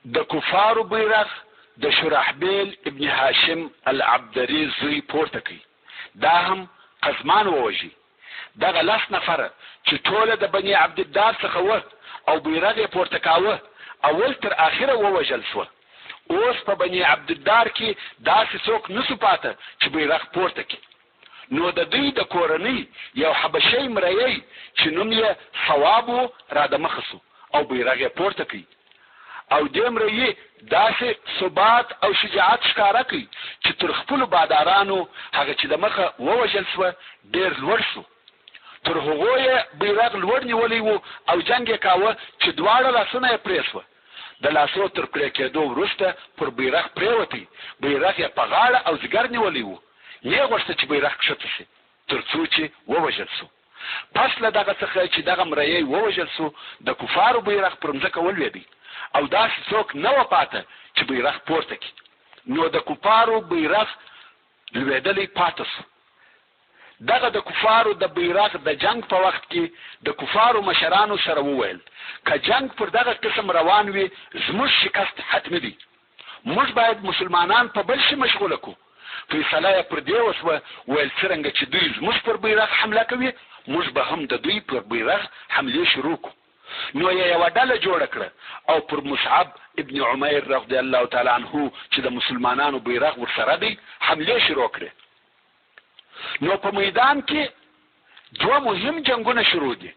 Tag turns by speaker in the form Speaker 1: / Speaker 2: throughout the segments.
Speaker 1: د کفارو بیرغ د شرحبیل ابن هاشم العبدري زوی پورته کړ، دا هم قزمان ووژی. دغه لس نفره چې ټوله د بني عبدالدار څخه وه او بیرغ یې پورته کاوه، اول تر اخره ووژل شوه. اوس په بني عبدالدار کې داسې څوک نه شو پاته چې بیرغ پورته کړي. نو د دوی د کورنۍ یو حبشی مریی چې نوم یې صواب و را د مخه شو او بیرغ یې پورته کړ او دې مریي داسې ثبات او شجاعت ښکاره کړ چې تر خپلو بادارانو هغه چې د مخه ووژل شوه ډېر لوړ شو. تر هغو یې بیرغ لوړ نیولی و او جنګ یې کاوه چې دواړه لاسونه یې پرې شوه. د لاسو تر پرې کېدو وروسته پر بیرغ پرېوتی، بیرغ یې په غاړه او ځیګر نیولی و، نۀ غوښته چې بیرغ کښته شي، تر څو چې ووژل شو. پس له دغه څخه چې دغه مریی ووژل شو، د کفارو بیرغ پر مځکه ولوېدی او داسې څوک نۀ وه پاته چې بیرغ پورته کړي، نو د کفارو بیرغ لوېدلی پاته شو. دغه د کفارو د بیرغ د جنګ په وخت کې د کفارو مشرانو سره وویل، که جنګ پر دغه قسم روان وي زموږ شکست حتمي دی. موږ باید مسلمانان په بل شي مشغوله کړو. فیصله یې پر دې وشوه، ویل څرنګه چې دوی زموږ پر بیرغ حمله کوي، موږ به هم د دوی پر بیرغ حملې شروع کړو. نو یې یوه ډله جوړه کړه او پر مصعب ابن عمیر رضی الله تعالی عنه چې د مسلمانانو بیرغ ورسره دی، حملې شروع کړې. نو په میدان کې دوه مهم جنګونه شروع دي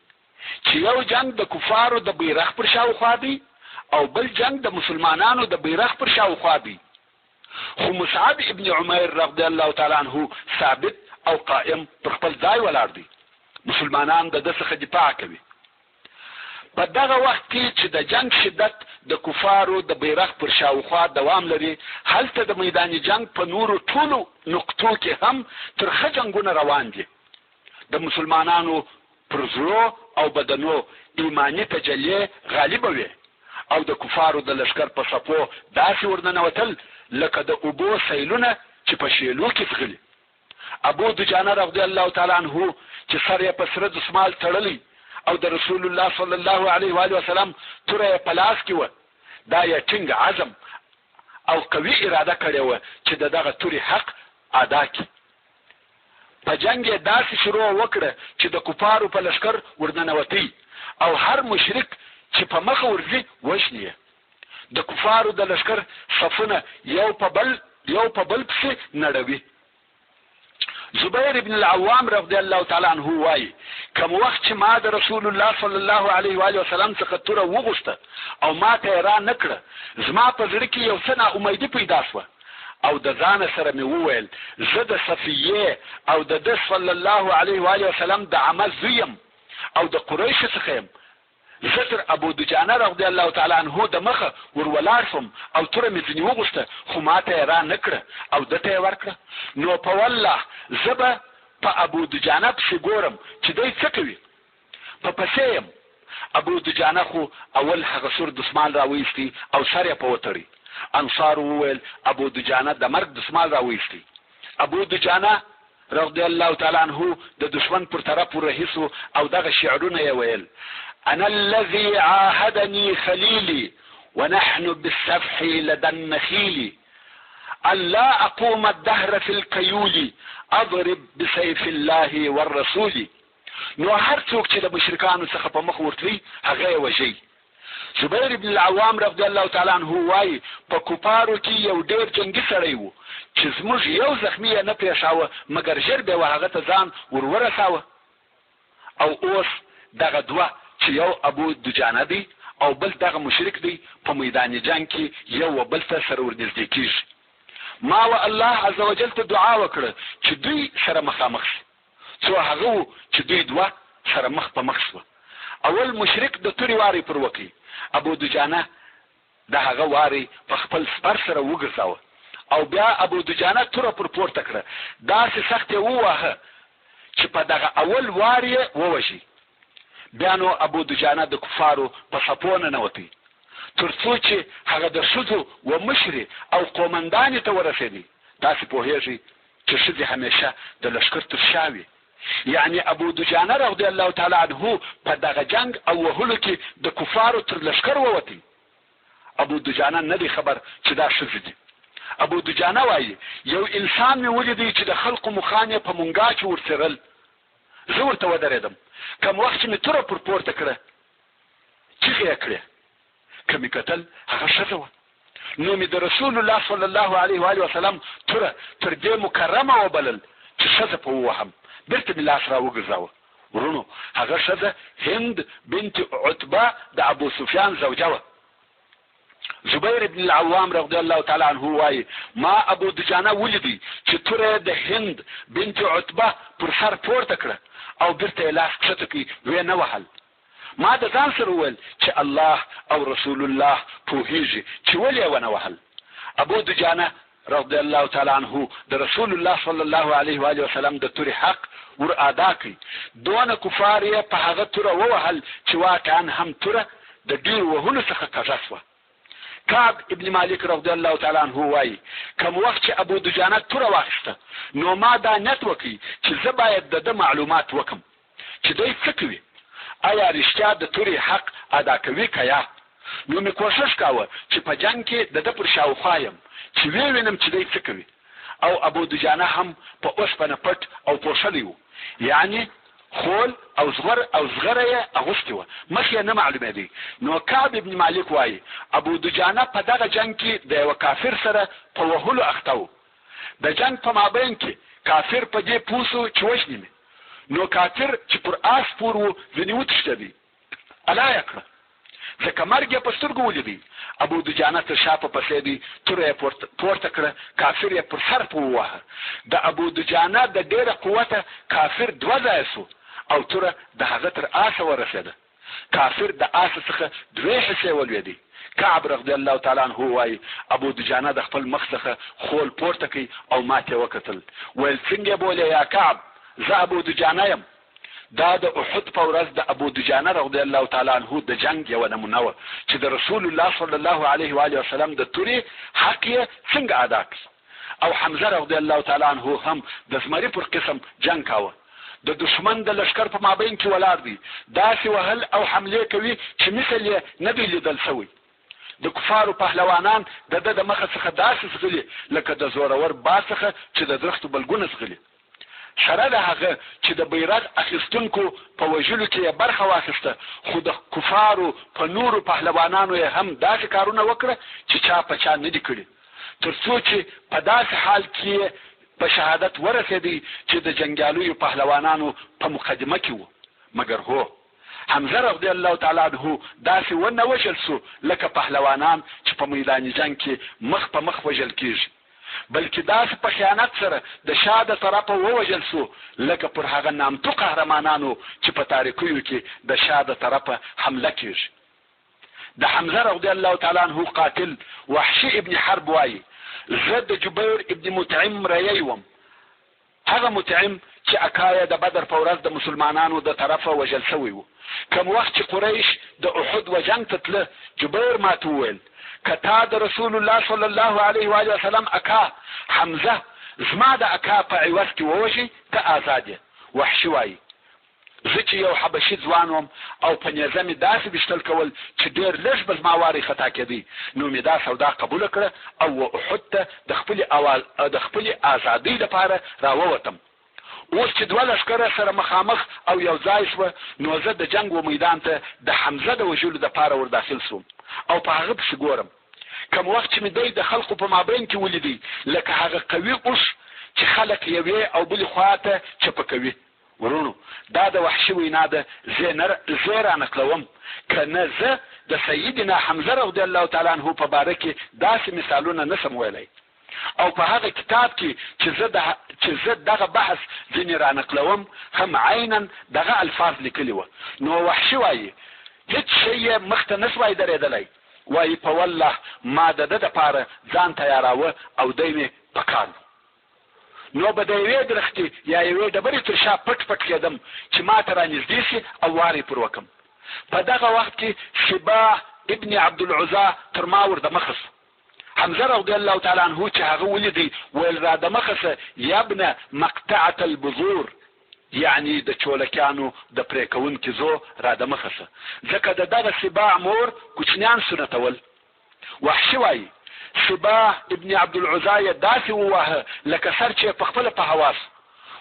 Speaker 1: چې یو جنګ د کفارو د بیرغ پر شاوخوا دی او بل جنګ د مسلمانانو د بیرغ پر شاوخوا دی. خو مصعب ابن عمیر رضی الله تعالی عنه ثابت او قائم پر خپل ځای ولاړ دی، مسلمانان د ده څخه دفاع کوي. په دغه وخت کې چې د جنګ شدت د کفارو د بیرغ پر شاوخوا دوام لري، هلته د میدان جنګ په نورو ټولو نقطو کې هم ترخه جنګونه روان دي. د مسلمانانو پر زړو او بدنو ایماني تجلې غالبه وې او د کفارو د لښکر په صفو داسې ورننوتل لکه د اوبو سیلونه چې په شیلو کې ځغلي. ابو دجانه رضی الله تعالی عنه چې سر یې په سره دسمال تړلی او د رسول الله صلی الله علیه و آله وسلم توره یې په لاس کې وه، دا یې ټینګ عزم او قوي اراده کړې وه چې د دغه تورې حق ادا کړي. په جنګ یې داسې شروع وکړه چې د کفارو په لښکر ورننوتی او هر مشرک چې په مخه ورځي وژني یې. د کفارو د لښکر صفونه یو په بل یو په بل پسې نړوي. زبیر ابن العوام رضی الله تعالی عنه وايي، کوم وخت چې ما د رسول الله صلی الله علیه و آله وسلم څخه توره وغوښته او ما ته یې را نه کړه، زما په زړه کې یو څه نا امیدي پیدا شوه او د ځانه سره مې وویل، زه د صفیې او د ده صلی الله علیه و آله وسلم د عمه زوی یم او د قریشو څخه یم، زه تر ابو دجانه رضی الله تعالی عنه د مخه ور ولاړ شوم او توره مې ځنې وغوښته خو ماته یې را نه کړه او ده ته یې ورکړه نو په والله زه به په ابو دجانه پسې ګورم چې دی څه کوي په پسې یم ابو دجانه خو اول هغه سور دسمال راویستی او سر یې په وتړی انصارو وویل ابو دجانه د مرګ دسمال راویستی ابو دجانه رضی الله تعالی عنه د دښمن پر طرف ورهي شو او دغه شعرونه یې ویل، انا الذي عاهدني خليلي ونحن بالسفح لدى النخيل ان لا اقوم الدهر في الكيول اضرب بسيف الله والرسول نو هر څوک چې د مشرکانو څخه په مخ ورتلی هغه یې وژی. زبیر بن العوام رضی الله تعالی عنه وايي، په کفارو کې یو ډېر جنګي سړی وو، چې زموږ یو زخمي یې نه پرېښاوه، مګر ژر به وهغه ته ځان ور ورساوه او اوس دغه دوه چې یو ابو دجانه دی او بل دغه مشرک دی په میدان جنګ کې یو و بل ته سره ورنږدې کېږي. ما و الله عزوجل ته دعا وکړه چې دوی سره مخامخ شي. څو هغه وو چې دوی دوه سره مخ په مخ شوه. اول مشرک د تورې واری پر وکی، ابو دجانه د هغه واری په خپل سپر سره وګرځاوه او بیا ابو دجانه توره پر پورته کړه، داسې سخت یې وواهه چې په دغه اول وار یې ووژی. بیا نو ابو دجانه د کفارو په صفو ننوتی تر څو چې هغه د ښځو و مشرې او قومندانې ته ورسېدی. تاسې پوهېږئ چې ښځې همېشه د لښکر تر شا وي. یعنې ابو دجانه رضی الله تعالی عنه په دغه جنګ او وهلو کې د کفارو تر لښکر ووتی. ابو دجانه نه دی خبر چې دا ښځې دي. ابو دجانه وايي، یو انسان مې ولیدی چې د خلقو مخان یې په مونګاچو ورڅیرل. زه ورته ودرېدم. کوم وخت چې مې توره پر پورته کړه، چیغې یې کړې. که مې کتل هغه ښځه وه. نو مې د رسول الله صلی الله علیه و آله وسلم توره تر دې مکرمه وبلل چې ښځه په ووهم. بیرته مې لاس راوګرځاوه. وروڼو! هغه ښځه هند بنت عتبه د ابو سفیان زوجه وه. زبیر ابن العوام رضی الله تعالی عنه وايي، ما ابو دجانه ولیدی چې توره یې د هند بنت عتبه پر سر پورته کړه او بیرته یې لاس کښته کړ، ویې نه وهل. ما د ځان سره وویل چې الله او رسول الله پوهیږي چې ولې یې ونه وهل. ابو دجانه رضی الله تعالی عنه د رسول الله صلی الله علیه و آله وسلم د تورې حق ور ادا کړ، دونه کفار یې په هغه توره ووهل چې واقعا هم توره د ډیرو وهلو څخه کږه شوه. کعب ابن مالک رضی الله تعالی عنه وايي، کوم وخت چې ابو دجانه توره واخیسته نو ما دا نیت وکړ چې زه باید د ده معلومات وکړم چې دی څه کوي، ایا رښتیا د تورې حق ادا کوي که یا؟ نو مې کوښښ کاوه چې په جنګ کې د ده پر شاوخوا یم چې ویې وینم چې دی څه کوي او ابو دجانه هم په اوسپنه پټ او پوښلی و یعنې خول او زغر او زغره یې اغوستې وه مخ یې نه معلومېدی نو کعب ابن مالک وایي ابو دجانه په دغه جنګ کې د یوه کافر سره په وهلو اخته و د جنګ په مابین کې کافر په دې پوه شو چې وژني مې نو کافر چې پر آس سپور و ځنې وتښتېدی الا یې کړه ځکه مرګ یې په سترګو ولیدی. ابو دجانه تر شا په پسې دی، توره یې پورته کړه، کافر یې پر سر په وواهه. د ابو دجانه د ډېره قوته کافر دوه ځایه شو او توره د هغه تر آسه ورسېده. کافر د آسه څخه دوې حصې ولوېدی. کعب رضی الله تعالی عنه وايي، ابو دجانه د خپل مخ څخه خول پورته کړ او ماته یې وکتل، ویل، څنګه یې بولې یا کعب؟ زه ابو دجانه یم. دا د احد په ورځ د ابو دجانه رضی الله تعالی عنه د جنګ یوه نمونه وه چې د رسول الله صلی الله علیه و آله وسلم د تورې حق یې څنګه ادا کړ او حمزه رضی الله تعالی عنه هم د زمري پر قسم جنګ کاوه د دښمن د لښکر په مابین کې ولاړ دی داسې وهل او حملې کوي چې مثل یې نه دی لیدل شوی د کفارو پهلوانان د ده د مخه څخه داسې ځغلي لکه د زورور باد څخه چې د درختو بلګونه ځغلي. سره له هغه چې د بیرغ اخیستونکو په وژلو کې یې برخه واخیسته، خو د کفارو په نورو پهلوانانو یې هم داسې کارونه وکړه چې چا په چا نه دي کړي، تر څو چې په داسې حال کې یې په شهادت ورسېدی چې د جنګیالیو پهلوانانو په مقدمه کې و، مګر هو! حمزه رضی الله تعالی عنه داسې ونه وژل شو لکه پهلوانان چې په میدان جنګ کې مخ په مخ وژل کیږي بلکې داسې په خیانت سره د شا د طرفه ووژل شو لکه پر هغه نامتو قهرمانانو چې په تاریکیو کې د شا د طرفه حمله کیږي. د حمزه رضی الله تعالی عنه قاتل وحشي ابن حرب وايي، زه د جبیر ابن مطعم ریی وم، هغه مطعم چې اکا یې د بدر په ورځ د مسلمانانو د طرفه وژل شوی وو. کوم وخت چې قریش د احد و جنګ ته تله، جبیر ماته وویل، که تا د رسول الله صلی الله علیه وآله وسلم اکا حمزه زما د اکا په عوض کې ووژی، ته آزاد یې. وحشي وایي. زه چې یو حبشي ځوان وم او په نیزه مې داسې ویشتل کول چې ډېر لږ به زما واری خطا کېدی، نو مې دا سودا قبوله کړه او و احد ته د خپلې د خپلې ازادۍ لپاره راووتم. اوس چې دوه لښکره سره مخامخ او یو ځای شوه، نو زه د جنګ و میدان ته د حمزه د وژلو لپاره ورداخل شوم او په هغه پسې ګورم. کوم وخت چې مې دی د خلقو په مابین کې ولیدی، لکه هغه قوي اوښ چې خلق یوې او بلې خوا ته چپه کوي. وروڼو دا د وحشي وینا ده زه نه زه را نقلوم که نه زه د سیدنا حمزه رضی الله تعالی عنه په باره کې داسې مثالونه نه شم ویلای او په هغه کتاب کې چې زه د چې زه دغه بحث ځینې را نقلوم هم عینا دغه الفاظ لیکلي وه نو وحشي وایي هیڅ شی یې مخته نه شوای درېدلی وایي په والله ما د ده دپاره ځان تیاراوه او دی مې په کار و. نو به د یوې درختې یا یوې ډبرې تر شا پټ پټ کېدم چې ماته رانږدې شي او وار یې پر وکړم. په دغه وخت کې سباع ابن عبدالعزی تر ما ور دمخه شو. حمزه رضی الله تعالی عنه چې هغه ولیدی ویل را دمخه شه یابن مقطعة البذور یعنی د چولکیانو د پرې کوونکي زو را دمخه شه ځکه د دغه سباع مور کوچنیان سنتول. وحشي وايي، سباع ابن عبدالعزی یې داسې وواهه لکه سر چې یې پخپله په هوا شو.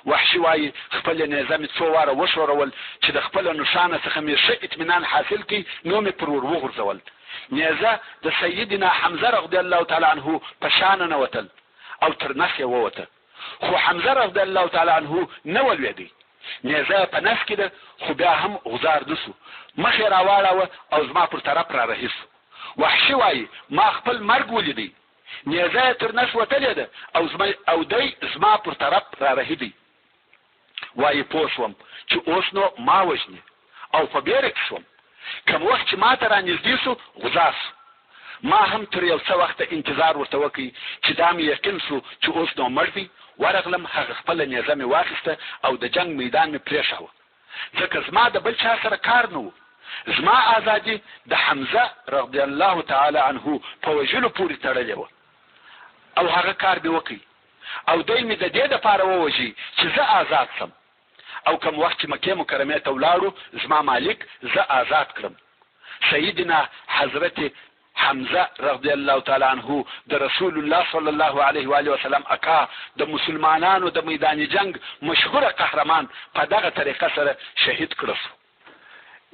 Speaker 1: وحشي وايي، خپله نېزه مې څو واره وښورول چې د خپله نښانه څخه مې ښه اطمینان حاصل کړ نو مې پر ور وغورځول. نېزه د سیدنا حمزه رضی الله تعالی عنه په شا ننوتل او تر نس یې ووته. خو حمزه رضی الله تعالی عنه نه ولوېدی. نېزه یې په نس کې ده خو بیا هم غوځار نه شو. مخ یې راواړاوه او زما پر طرف رارهي شو. وحشي وايي، ما خپل مرګ ولیدی. نېزه یې تر نس وتلې ده او زما او دی زما پر طرف رارهي دی. وايي پوه شوم چې اوس نو ما وژني او په بېره کې شوم. کوم وخت چې ماته رانږدې شو غوځار شو. ما هم تر یو څه وخته انتظار ورته وکړ چې دا مې یقین شو چې اوس نو مړ دی، ورغلم هغه خپله نېزه مې واخیسته او د جنګ میدان مې پرېښاوه. ځکه زما د بل چا سره کار نه وو. زما ازادي د حمزه رضی الله تعالی عنه په وژلو پورې تړلې وه او هغه کار مې وکړ او دی مې د دې لپاره ووژی چې زه ازاد شم او کوم وخت چې مکې مکرمې ته ولاړو زما مالک زه ازاد کړم. سیدنا حضرت حمزه رضی الله تعالی عنه د رسول الله صلی الله علیه و آله وسلم اکا د مسلمانانو د میدان جنګ مشهور قهرمان په دغه طریقه سره شهید کړه شو.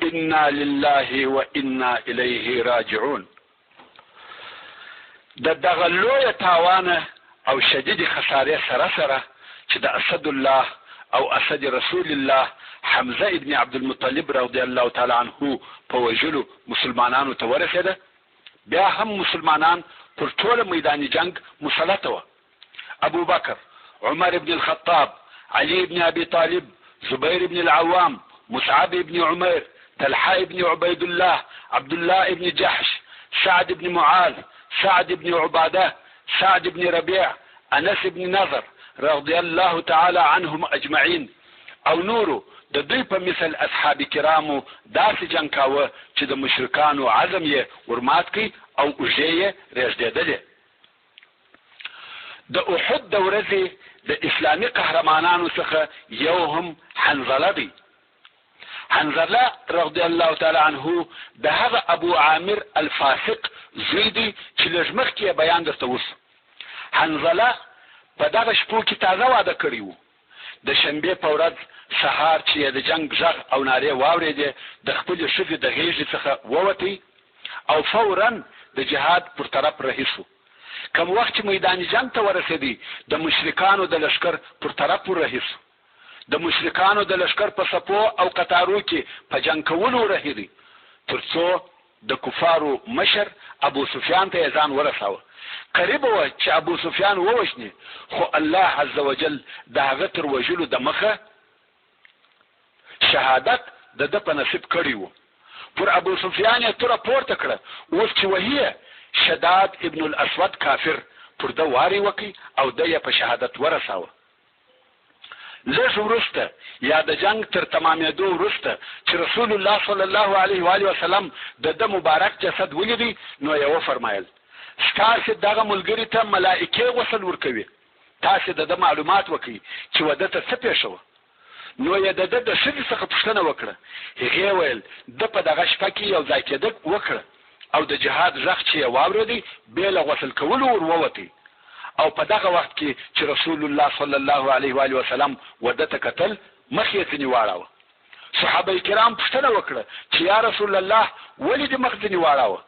Speaker 1: انا لله و انا الیه راجعون. د دغه لوی تاوان او شدید خسارې سره سره چې د اسد الله او اسد رسول الله حمزه ابن عبدالمطلب رضی الله تعالی عنه په وژلو مسلمانانو ته ورسېده، بیا هم مسلمانان پر ټوله میدان جنګ مسلط وه. ابوبکر، عمر ابن الخطاب، علي ابن ابي طالب، زبیر ابن العوام، مصعب ابن عمیر، طلحه ابن عبید الله، عبدالله ابن جحش، سعد ابن معاذ، سعد ابن عباده، سعد ابن ربيع، انس ابن نضر رضی الله تعالی عنهم اجمعین او نورو د دوی په مثل اصحاب کرامو داسې جنګ کاوه چې د مشرکانو عزم یې ورمات کړ او اوږې یې رېږدېدلې. د احد د ورځې د اسلامي قهرمانانو څخه یو هم حنظله دی. حنظله رضی الله تعالی عنه د هغه ابو عامر الفاسق زوی دی چې لږ مخکې یې بیان درته وشو. حنظله په دغه شپو کې تازه واده کړی و. د شنبې په ورځ سهار چې یې د جنګ غږ او نارې واورېدې، د خپلې ښځې د غېږې څخه ووتی او فوراً د جهاد پر طرف رهي شو. کوم وخت چې میدان جنګ ته ورسېدی، د مشرکانو د لښکر پر طرف ور رهي شو. د مشرکانو د لښکر په صفو او قطارو کې په جنګ کولو رهي دی، تر څو د کفارو مشر ابو سفیان ته یې ځان ورساوه. قریبه وه چې ابو سفیان ووژني، خو الله عزوجل د هغه تر وژلو دمخه شهادت د ده په نصیب کړی وو. پر ابو سفیان یې توره پورته کړه، اوس چې وهي یې، شداد ابن الاسود کافر پر ده واری وکړ او دی یې په شهادت ورساوه. لږ وروسته یا د جنګ تر تمامېدو وروسته چې رسول الله صلی الله علیه و آله وسلم د ده مبارک جسد ولیدی نو یې وفرمایل، ستاسې دغه ملګري ته ملائکې غسل ورکوي، تاسې د ده معلومات وکړئ چې و ده ته څه پېښه وه؟ نو یې د ده د ښځې څخه پوښتنه وکړه، هغې ویل، ده په دغه شپه کې یو ځای کېده وکړه او د جهاد ږغ چې یې واورېدی بې له غسل کولو ور ووتی او په دغه وخت کې چې رسول الله صلی الله علیه و آله وسلم و ده ته کتل مخ یې ځنې واړاوه. صحابه کرام پوښتنه وکړه چې یا رسول الله ولې دې مخ ځنې واړاوه؟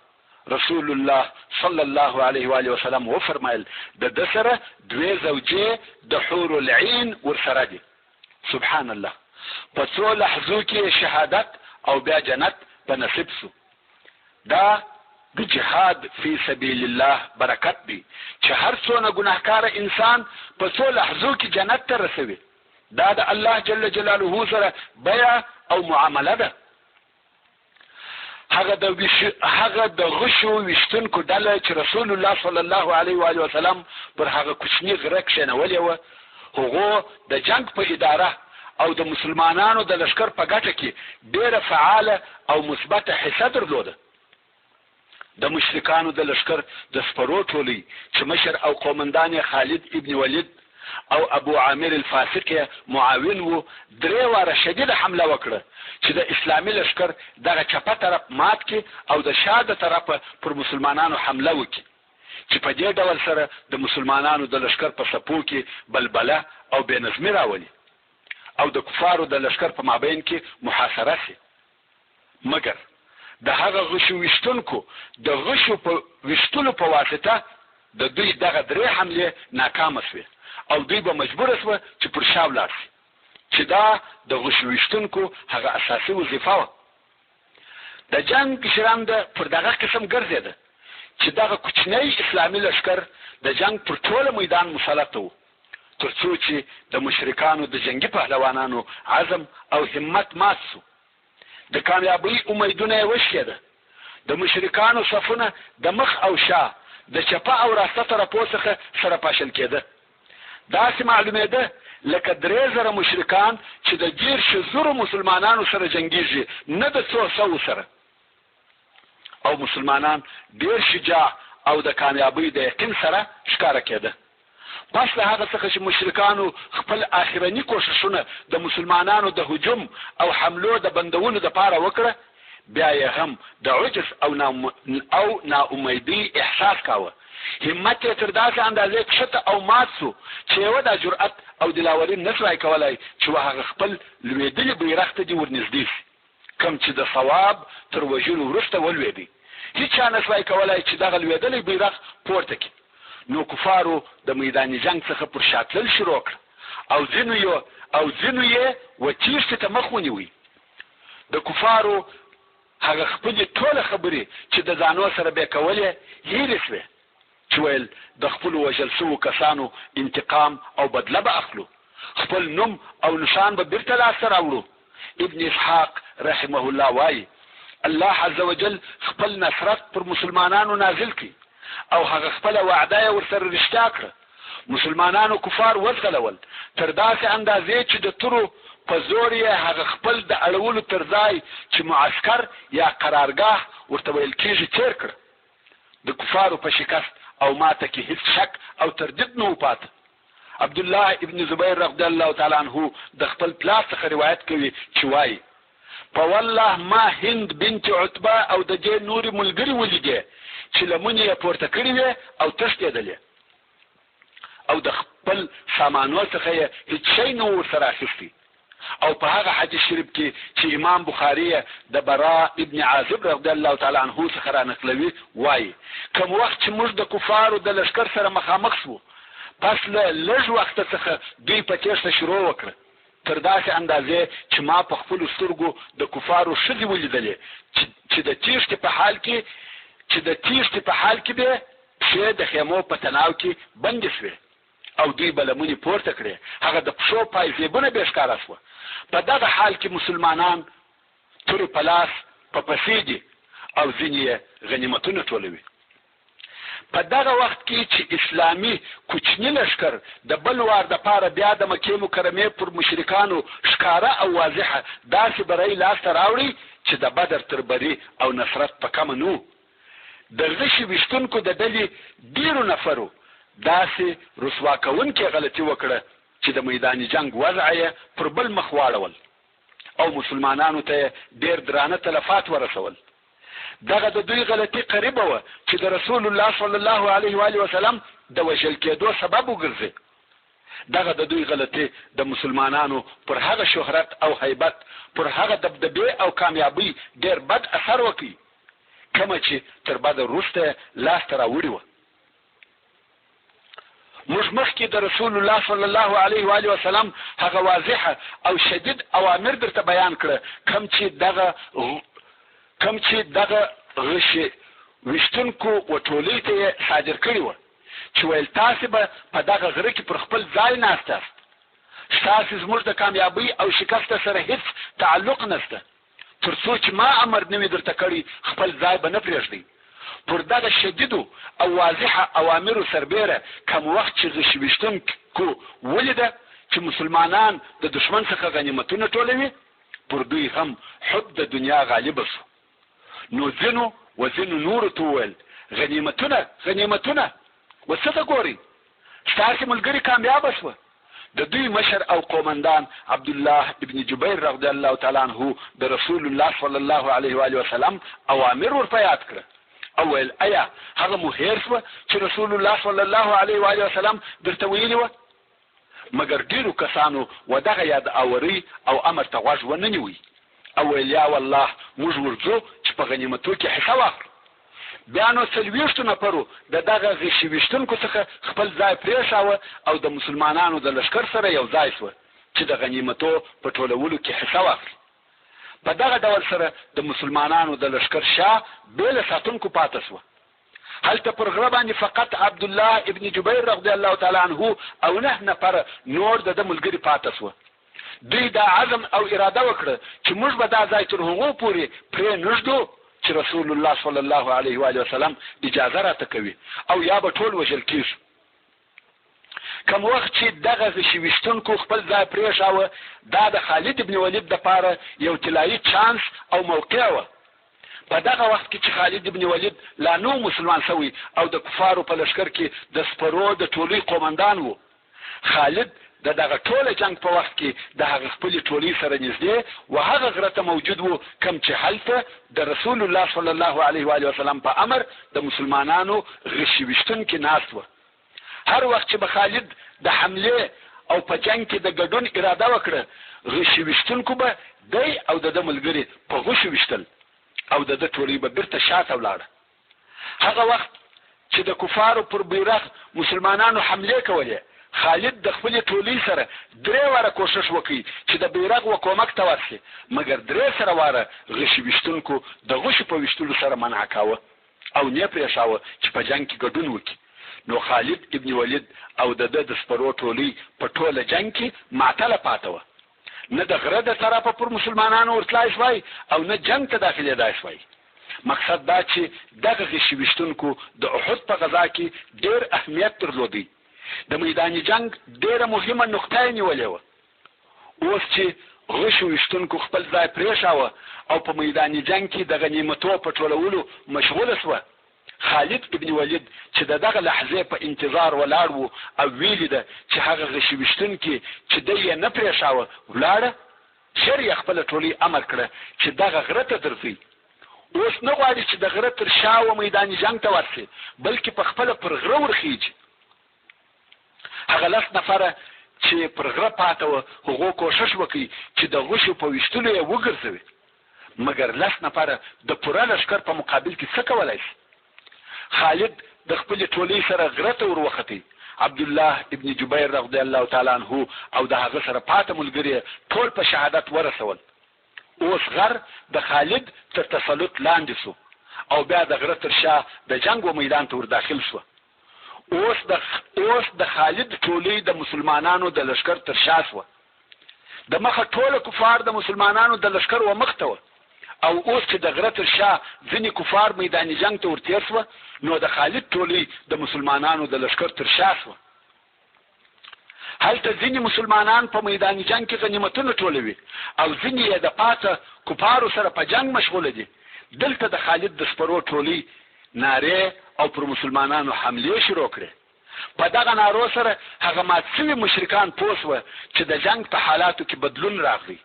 Speaker 1: رسول الله صلی الله علیه و آله وسلم وفرمایل، د ده سره دوې زوجې د حور العین ورسره دي. سبحان الله! په څو لحظو کې یې شهادت او بیا جنت په نصیب شو. دا د جهاد فی سبیل الله برکت دی چې هر څونه ګناهکاره انسان په څو لحظو کې جنت ته رسوي. دا د الله جل جلاله سره بیع او معامله ده. هغه د ویش هغه د غشو ویشتونکو ډله چې رسول الله صلی الله علیه و آله وسلم پر هغه کوچني غره کښېنولې وه، هغو د جنګ په اداره او د مسلمانانو د لښکر په ګټه کې ډېره فعاله او مثبته حصه درلوده. د مشرکانو د لښکر د سپرو ټولۍ چې مشر او قومندان یې خالد ابن ولید او ابو عامر الفاسق یې معاون وو، درې واره شدیده حمله وکړه چې د اسلامي لښکر دغه چپه طرف مات کړي او د شا د طرفه پر مسلمانانو حمله وکړي چې په دې ډول سره د مسلمانانو د لښکر په صفو کې بلبله او بې نظمي راولي او د کفارو د لښکر په مابین کې محاصره شي. مګر د هغه غشو ویشتونکو د غشو په ویشتلو په واسطه د دوی دغه درې حملې ناکامه شوې او دوی به مجبور شوه چې پر شا ولاړ شي چې دا د غشو ویشتونکو هغه اساسي وظیفه وه. د جنګ ژرنده پر دغه قسم ګرځېده چې دغه کوچنی اسلامي لښکر د جنګ پر ټوله میدان مسلط و تر څو چې د مشرکانو د جنګي پهلوانانو عزم او همت مات شو. د کامیابۍ امیدونه یې وشکېده. د مشرکانو صفونه د مخ او شا، د چپه او راسته طرفو څخه سره پاشل کېده. داسې معلومېده لکه 3000 مشرکان چې د دېرشو زرو مسلمانانو سره جنګېږي، نه د څو سوو سره. او مسلمانان ډېر شجاع او د کامیابۍ د یقین سره ښکاره کېده. پس له هغه څخه چې مشرکانو خپل آخرني کوښښونه د مسلمانانو د هجوم او حملو د بندولو لپاره وکړه، بیا یې هم د عجز او او نا امیدۍ احساس کاوه. همت یې تر داسې اندازې کښته او مات شو چې یوه دا جرأت او دلاوري نه شوای کولای چې و هغه خپل لوېدلي بیرغ ته دې ورنږدې شي. کوم چې د صواب تر وژلو وروسته ولوېدی، هیچا نه شوای کولای چې دغه لوېدلی بیرغ پورته کړي، نو کفارو د میدان جنګ څخه پر شا تلل شروع کړه او ځینو یې او ځینو یې و تیښتې ته مخ ونیوی. د کفارو هغه خپلې ټوله خبرې چې د ځانو سره به یې کولې هیرې شوې. چې ویل د خپلو وژل شوو کسانو انتقام او بدله به اخلو، خپل نوم او نښان به بیرته لاسته راوړو. ابن اسحاق رحمه الله وايي، الله عزوجل خپل نصرت پر مسلمانانو نازل کړ او هغه خپله وعده یې ورسره رښتیا کړه. مسلمانانو کفار وځغلول تر داسې اندازې چې د تورو په زور یې هغه خپل د اړولو تر ځای چې معسکر یا قرارګاه ورته ویل کیږي تیر کړ. د کفارو په شکست او ماته کې هیڅ شک او تردید نه و پاته. عبدالله ابن زبیر رضی الله تعالی عنه د خپل پلار څخه روایت کوي چې وايي، په والله ما هند بنت عتبه او د دې نورې ملګرې ولیدې چې لمنې یې پورته کړې وې او تښتېدلې او د خپل سامانو څخه یې هیڅ شی نه و ورسره اخیستی. او په هغه حدیث شریف کې چې امام بخاري یې د براء ابن عازب رضی الله تعالی عنه څخه را نقلوي وايي، کوم وخت چې موږ د کفارو د لښکر سره مخامخ شوو، پس له لږ وخته څخه دوی په تېښته شروع وکړه، تر داسې اندازې چې ما په خپلو سترګو د کفارو ښځې ولیدلې چې د تېښتې په حال کې چې د تېښتې په حال کې بې پښې د خیمو په تناو کې بندې شوې. او دوی به لمنې پورته کړې، هغه د پښو پایزېبونه بې ښکاره شوه. په دغه حال کې مسلمانان تورې په لاس په پسې دي او ځینې یې غنیمتونه ټولوي. په دغه وخت کې چې اسلامي کوچني لښکر د بل وار دپاره بیا د مکې مکرمې پر مشرکانو ښکاره او واضحه داسې بری لاسته راوړی چې د بدر تر بري او نصرت په کمه نه و، د غشي ویشتونکو د ډلې ډېرو نفرو داسې رسوا کوونکې غلطي وکړه چې د میدان جنګ وضعه یې پر بل مخ واړول او مسلمانانو ته یې ډېر درانه تلفات ورسول. دغه د دوی غلطي قریبه وه چې د رسول الله صلی الله علیه و آله وسلم د وژل کېدو سبب وګرځي. دغه د دوی غلطي د مسلمانانو پر هغه شهرت او هیبت، پر هغه دبدبې او کامیابۍ ډېر بد اثر وکړ کومه چې تر بدر وروسته یې لاس ته راوړي وه. موږ مخکې د رسول الله صلی الله علیه و آله وسلم هغه واضحه او شدید اوامر درته بیان کړه کوم چې دغه کوم چې دغه غشي ویشتونکو و ټولۍ ته یې صادر کړي وه چې ویل تاسې به په دغه غره کې پر خپل ځای ناست یاست، ستاسې زموږ د کامیابۍ او شکست سره هیڅ تعلق نشته. تر څو چې ما امر نه وي درته کړی خپل ځای به نه پرېږدئ. پر دغه شدیدو او واضحه اوامرو سربېره کوم وخت چې غشي ویشتونکو ولیده چې مسلمانان د دښمن څخه غنیمتونه ټولوي پر دوی هم حب د دنیا غالبه شو نو ځینو و ځینو نورو ته وویل غنیمتونه غنیمتونه و څه ته ګورئ؟ ستاسې ملګري کامیابه شوه. د دوی مشر او قومندان عبدالله ابن جبیر رضی الله تعالی عنه د رسول الله صلی الله علیه و آله وسلم اوامر ور په یاد کړه او ویل، ایا هغه مو هیر شوه چې رسول الله صلی الله علیه و آله وسلم درته ویلي وه؟ مګر ډیرو کسانو و دغه یاد آورۍ او امر ته غوږ ونه نیوی او ویل، یا والله موږ ورځو چې په غنیمتو کې حصه واخلو. بیا نو څلوېښتو نفرو د دغه غشي ویشتونکو څخه خپل ځای پرېښاوه او د مسلمانانو د لښکر سره یو ځای شوه چې د غنیمتو په ټولولو کې حصه واخلي. په دغه ډول سره د مسلمانانو د لښکر شا بې له ساتونکو پاته شوه. هلته پر غره باندې فقط عبدالله ابن جبیر رضی الله تعالی عنه او نه نفره نور د ده ملګري پاته شوه. دوی دا عزم او اراده وکړه چې موږ به دا ځای تر هغو پورې پرې نه ږدو چې رسول الله صلی الله علیه و آله وسلم اجازه راته کوي او یا به ټول وژل کیږو. کوم وخت چې دغه غشي ویشتونکو خپل ځای پرېښاوه، دا د خالد ابن ولید دپاره یو طلایي چانس او موقع وه. په دغه وخت کې چې خالد ابن ولید لا نه و مسلمان شوی او د کفارو په لښکر کې د سپرو د ټولۍ قومندان و، خالد د دغه ټوله جنګ په وخت کې د هغه خپلې ټولۍ سره نږدې و هغه غره ته موجود وو کوم چې هلته د رسول الله صلی الله علیه و آله وسلم په امر د مسلمانانو غشي ویشتونکي ناست وه. هر وخت چې به خالد د حملې او په جنګ کې د ګډون اراده وکړه، غشي ویشتونکو به دی او د ده ملګري په غشو ویشتل او د ده ټولۍ به بیرته شاته ولاړه. هغه وخت چې د کفارو پر بیرغ مسلمانانو حملې کولې، خالد د خپلې ټولۍ سره درې واره کوښښ وکړ چې د بیرغ و کومک ته ورشي، مګر 300 واره غشي ویشتونکو د غشو په ویشتلو سره منع کاوه او نۀ پرېښاوه چې په جنګ کې ګډون وکړي، نو خالد ابن ولید او د ده د سپرو ټولۍ په ټوله جنګ کې معطله پاته وه. نه د غره د طرفه پر مسلمانانو ورتلای شوای او نه جنګ ته داخلېدای شوای. مقصد دا چې دغه غشي ویشتونکو د احد په غزا کې ډېر اهمیت درلودی، د میدان جنګ ډېره مهمه نقطه یې نیولې وه. اوس چې غشو ویشتونکو خپل ځای پرېښاوه او په میدان جنګ کې د غنیمتو په ټولولو مشغوله شوه، خالد ابن ولید چې د دغه لحظې په انتظار ولاړ وو او ویې لیده چې هغه غشي ویشتونکي چې دی یې نه پرېښاوه ولاړه، ژر یې خپله ټولۍ امر کړه چې دغه غره ته درځئ. اوس نه غواړي چې د غره تر شا و میدان جنګ ته ورشي، بلکې په خپله پر غره ورخېږي. هغه لس نفره چې پر غره پاته وه، هغو کوښښ وکړ چې د غشو په ویشتلو یې وګرځوي، مګر لس نفره د پوره لښکر په مقابل کې څه کولای شي؟ خالد د خپلې ټولۍ سره غره ته ور وختی، عبدالله ابن جبیر رضی الله تعالی عنه او د هغه سره پاته ملګري یې ټول په شهادت ورسول. اوس غر د خالد تر تسلط لاندې شو او بیا د غره تر شا د جنګ و میدان ته ور داخل شوه. اوس د اوس د خالد ټولۍ د مسلمانانو د لښکر تر شا شوه. د مخه ټوله کفار د مسلمانانو د لښکر و مخ ته وه او اوس چې د غره تر شا ځینې کفار میدان جنګ ته ورتېر شوه نو د خالد ټولۍ د مسلمانانو د لښکر تر شا شوه. هلته ځینې مسلمانان په میدان جنګ کې غنیمتونه ټولوي او ځینې یې د پاته کفارو سره په جنګ مشغوله دي. دلته د خالد د سپرو ټولۍ نارې او پر مسلمانانو حملې شروع کړې. په دغه نارو سره هغه مات شوي مشرکان پوه شوه چې د جنګ په حالاتو کې بدلون راغی.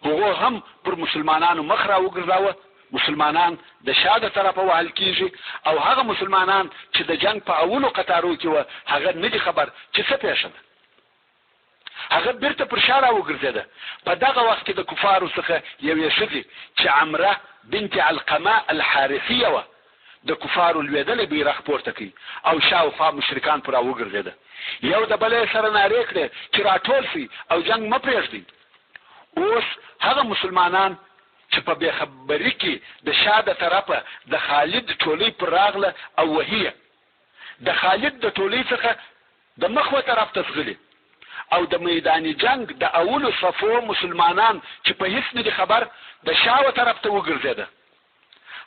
Speaker 1: هغو هم پر مسلمانانو مخ راوګرځاوه، مسلمانان د شا د طرفه وهل کیږي او هغه مسلمانان چې د جنګ په اولو قطارو کې وه هغه نه دي خبر چې څه پېښه ده. هغه بیرته پر شا راوګرځېده. په دغه وخت کې د کفارو څخه یوې ښځې چې عمره بنت علقمه الحارثیه وه د کفارو لوېدلی بیرغ پورته کړ او شاوخوا مشرکان پر راوګرځېده. یو د بله یې سره نارې کړې چې راټول شئ او جنګ مه پرېږدئ. اوس هغه مسلمانان چې په بې خبري کې د شا د طرفه د خالد ټولۍ پر راغله او وهي یې، د خالد د ټولۍ څخه د مخ و طرف ته ځغلي او د میدان جنګ د اولو صفو مسلمانان چې په هیڅ نه دي خبر د شا و طرف ته وګرځېده.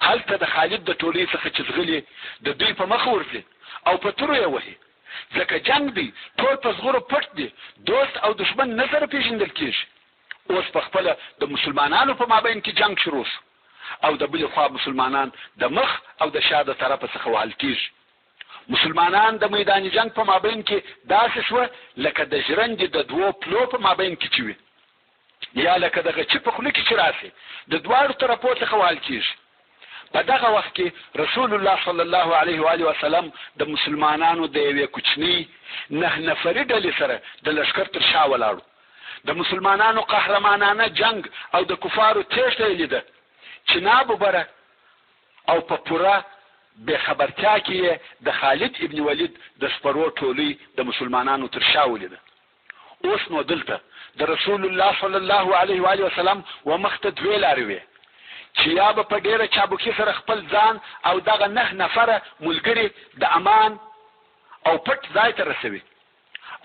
Speaker 1: هلته د خالد د ټولۍ څخه چې ځغلي د دوی په مخه ورځي او په تورو یې وهي. ځکه جنګ دی، ټول په زغرو پټ دي، دوست او دښمن نه سره پېژندل کېږي. اوس په خپله د مسلمانانو په مابین کې جنګ شروع شو او د بلې خوا مسلمانان د مخ او د شا د طرفه څخه وهل کېږي. مسلمانان د میدان جنګ په مابین کې داسې شوه لکه د ژرندې د دوو پلو په مابین کې چې وي، یا لکه د غچي په خوله کې چې راشي، د دواړو طرفو څخه وهل کېږي. په دغه وخت کې رسول الله صلی الله علیه و آله وسلم د مسلمانانو د یوې کوچنۍ نه نفري ډلې سره د لښکر تر شا ولاړو. د مسلمانانو قهرمانانه جنګ او د کفارو تېښته یې لیده چې ناببره او په پوره بې خبرتیا کې یې د خالد ابن ولید د سپرو ټولۍ د مسلمانانو تر شا ولیده. اوس نو دلته د رسول الله صلی الله علیه و آله وسلم و مخ ته دوې لارې وې چې یا به په ډېره چابکي سره خپل ځان او دغه نه نفره ملګري د امان او پټ ځای ته رسوي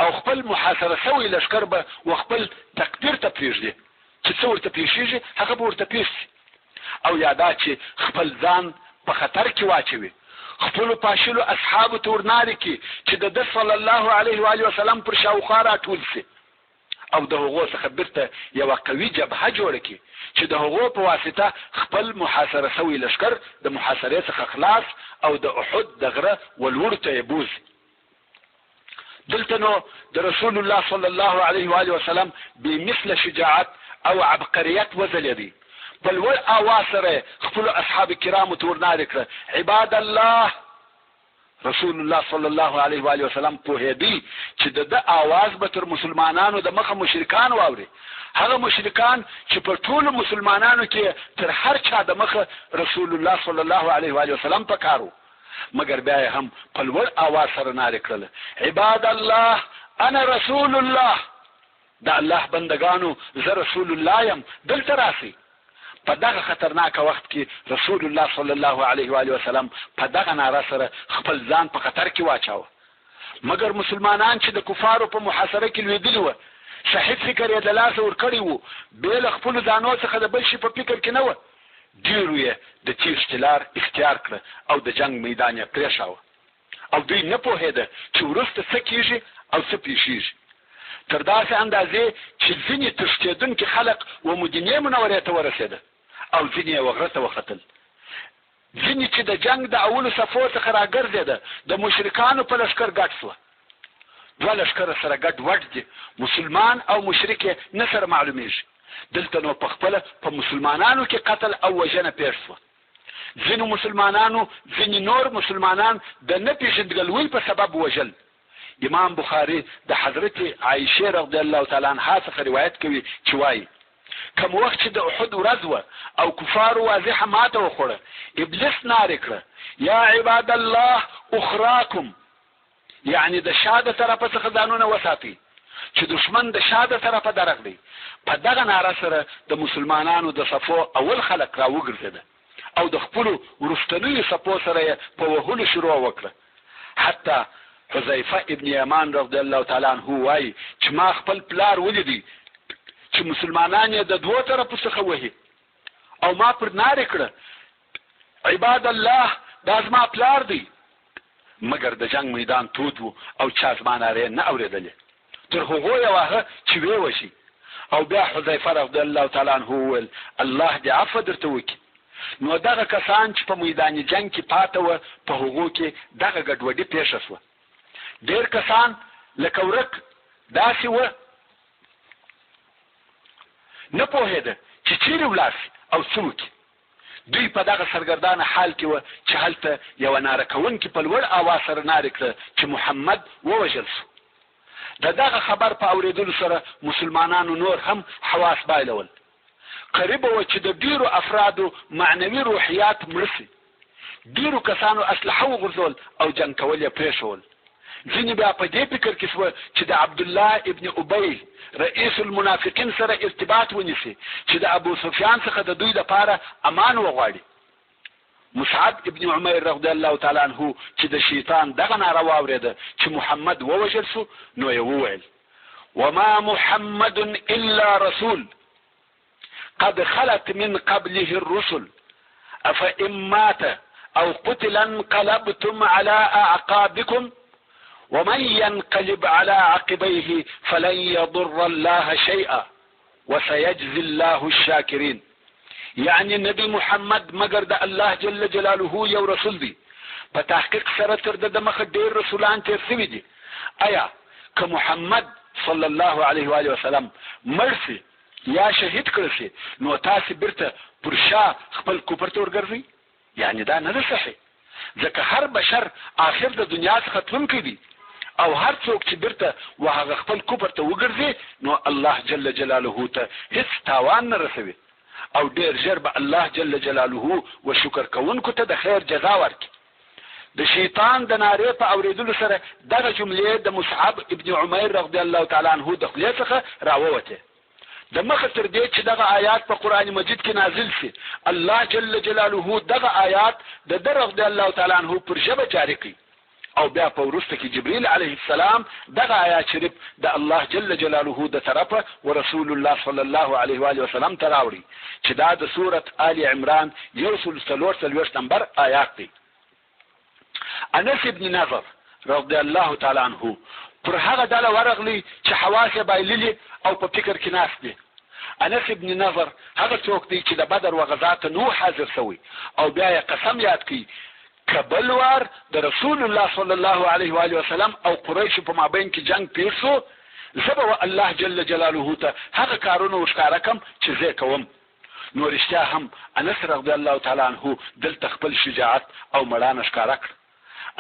Speaker 1: او خپل محاصره شوی لښکر به و خپل تقدیر ته پرېږدي چې څه ورته پېښېږي هغه به ورته پېښ شي او یا دا چې خپل ځان په خطر کې واچوي، خپلو پاشلو اصحابو ته ورنارې کړي چې د ده صلی الله علیه و آله وسلم پر شاوخوا راټول شي او د هغو څخه بیرته یوه قوي جبهه جوړه کړي چې د هغو په واسطه خپل محاصره شوی لښکر د محاصرې څخه خلاص او د احد د غره و لوړو ته یې بوځي. دلته نو د رسول الله صلی الله علیه و آله وسلم بې مثله شجاعت او عبقریت وځلېدی. په لوړ آواز سره یې خپلو اصحاب کرامو ته ورنارې کړه، عباد الله! رسول الله صلی الله علیه و آله وسلم پوهېدی چې د ده آواز به تر مسلمانانو د مخه مشرکان واوري، هغه مشرکان چې په ټولو مسلمانانو کې تر هر چا د مخه رسول الله صلی الله علیه و آله وسلم په کار و. مګر بیا یې هم په لوړ آواز سره نارې کړله، عباد الله انا رسول الله، د الله بندګانو زه رسول الله یم، دلته راسئ. په دغه خطرناک وخت کې رسول الله صلی الله علیه و آله وسلم په دغه ناره سره خپل ځان په خطر کې واچاوه. مګر مسلمانان چې د کفارو په محاصره کې لوېدلي وه، صحیح فکر یې د لاسه ورکړی وو، بې له خپلو ځانو څخه د بل شي په فکر کې نه وه. ډېرو یې د تېښتې لار اختیار کړه او د جنګ میدان یې پرېښاوه او دوی نه پوهېده چې وروسته څه کېږي او څه پېښېږي. تر داسې اندازې چې ځینې تښتېدونکي خلق و مدینې منورې ته ورسېده او ځینې یې و غره ته وختل. ځینې چې د جنګ د اولو صفو څخه راګرځېده د مشرکانو په لښکر ګډ شوه. دوه لښکره سره ګډ وډ دي، مسلمان او مشرک یې نه سره معلومېږي. دلته نو په خپله په مسلمانانو کې قتل او وژنه پېښ شوه. ځینو مسلمانانو ځینې نور مسلمانان د نه پېژندګلوۍ په سبب وژل. امام بخاري د حضرت عائشې رضی الله تعالی عنها څخه روایت کوي چې وايي، کوم وخت چې د احد ورځ وه او کفارو واضحه ماته وخوړه، ابلیس نارې کړه، یا عباد الله اخراکم، یعنې د شا د طرفه څخه ځانونه وساتئ چې دښمن د شا د طرفه درغلی. په دغه ناره سره د مسلمانانو د صفو اول خلک راوګرځېده او د خپلو وروستنیو صفو سره یې په وهلو شروع وکړه. حتی حذیفه ابن یمان رضی الله تعالی عنه وایي چې ما خپل پلار ولیدی چې مسلمانان یې د دوو طرفو څخه وهي او ما پر نارې کړه، عباد الله دا زما پلار دی. مګر د جنګ میدان تود وو او چا زما نارې نه اورېدلې. تر هغو یې واهه چې ویې وژي. او بیا حذیفه رضی الله تعالی عنه وویل، الله دې عفوه درته وکړي. نو دغه کسان چې په میدان جنګ کې پاته وه په هغو کې دغه ګډوډي پېښه شوه. ډېر کسان لکه ورک داسې وه نه پوهېده چې چېرې ولاړ شي او څه وکړي. دوی په دغه سرګردانه حال کې وه چې هلته یوه ناره کوونکي په لوړ اواز سره نارې کړه چې محمد ووژل شو. د دغه خبر په اورېدلو سره مسلمانانو نور هم حواس بایلول. قریبه وه چې د ډېرو افرادو معنوي روحیات مړه شي. ډېرو کسانو اسلحه وغورځول او جنګ کول یې پرېښول. ځینې بیا په دې فکر کې شوه چې د عبدالله ابن ابی رئیس المنافقین سره ارتباط ونیسي چې د ابو سفیان څخه د دوی لپاره امان وغواړي. مصعب ابن عمیر رضی الله تعالی عنه چې د شیطان دغه ناره واورېده چې محمد ووژل شو نو یې وویل، وما محمد الا رسول قد خلت من قبله الرسل افإن مات او قتل انقلبتم على اعقابكم ومن ينقلب على عقبيه فلن يضر الله شيئا وسيجزي الله الشاکرین یعنی نبی محمد مګر د الله جل جلاله یو رسول دی. په تحقیق سره تر ده دمخه ډېر رسولان تېر شوي دي. ایا که محمد صلی الله علیه و آله وسلم مړ شي یا شهید کړل شي نو تاسې بیرته پر شا خپل کفر ته ورګرځئ؟ یعنې دا نه ده صحیح ځکه هر بشر آخر د دنیا څخه تلونکی دی او هر څوک چې بیرته و هغه خپل کفر ته وګرځي نو الله جل جلاله ته هیڅ تاوان نه رسوي او ډیر ژر به الله جل جلاله و شکر کوونکو ته د خیر جزا ورکړي. د شیطان د نارې په اوریدلو سره دغه جملې د مصعب ابن عمیر رضی الله تعالی عنه د خولې څخه راووتې. د مخه تر دې چې دغه آیات په قرآن مجید کې نازل شي، الله جل جلاله دغه آیات د ده رضی الله تعالی عنه پر ژبه جاري کړ او بیا په وروسته کې جبرئیل علیه السلام دغه آیات شریف د الله جل جلاله د طرفه ورسول الله صلی الله علیه و آله وسلم ته راوړي چې دا د سورة آل عمران 144 نمبر آیات دی. انس ابن نضر رضی الله تعالی عنه پر هغه ډله ورغلی چې حواس یې بایللي او په فکر کې ناست دي. انس ابن نضر هغه څوک دی چې د بدر و غزا ته نه و حاضر شوی او بیا یې قسم یاد کړ که بل وار د رسول الله صلی الله علیه و آله وسلم او قریشو په مابین کې جنګ پېښ شو زه به و الله جل جلاله ته هغه کارونه ورښکاره کړم چې زه یې کوم. نو رښتیا هم انس رضی الله تعالی عنه دلته خپل شجاعت او مړانه ښکاره کړه.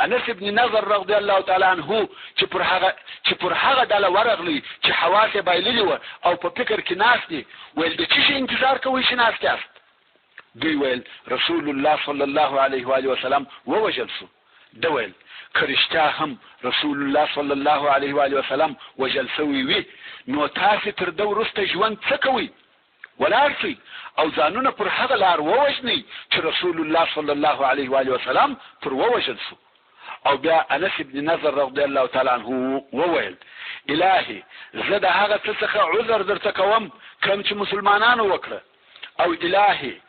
Speaker 1: انس ابن نضر رضی الله تعالی عنه چې پر هغه چې پر هغه ډله ورغلی چې حواس یې بایللي وه او په فکر کې ناست دي، ویل د څه شي انتظار کوئ چې ناست یاست؟ دوی ویل رسول الله صلی الله علیه و آله وسلم ووژل شو. ده ویل که رښتیا هم رسول الله صلی الله علیه و آله وسلم وژل شوی وي نو تاسې تر ده وروسته ژوند څه کوئ؟ ولاړ شئ او ځانونه پر هغه لار ووژنئ چې رسول الله صلی الله علیه و آله وسلم پر ووژل شو. او بیا انس ابن نضر رضی الله تعالی عنه وویل، الهي زه د هغه څه څخه عذر درته کوم کوم چې مسلمانانو وکړه او الهي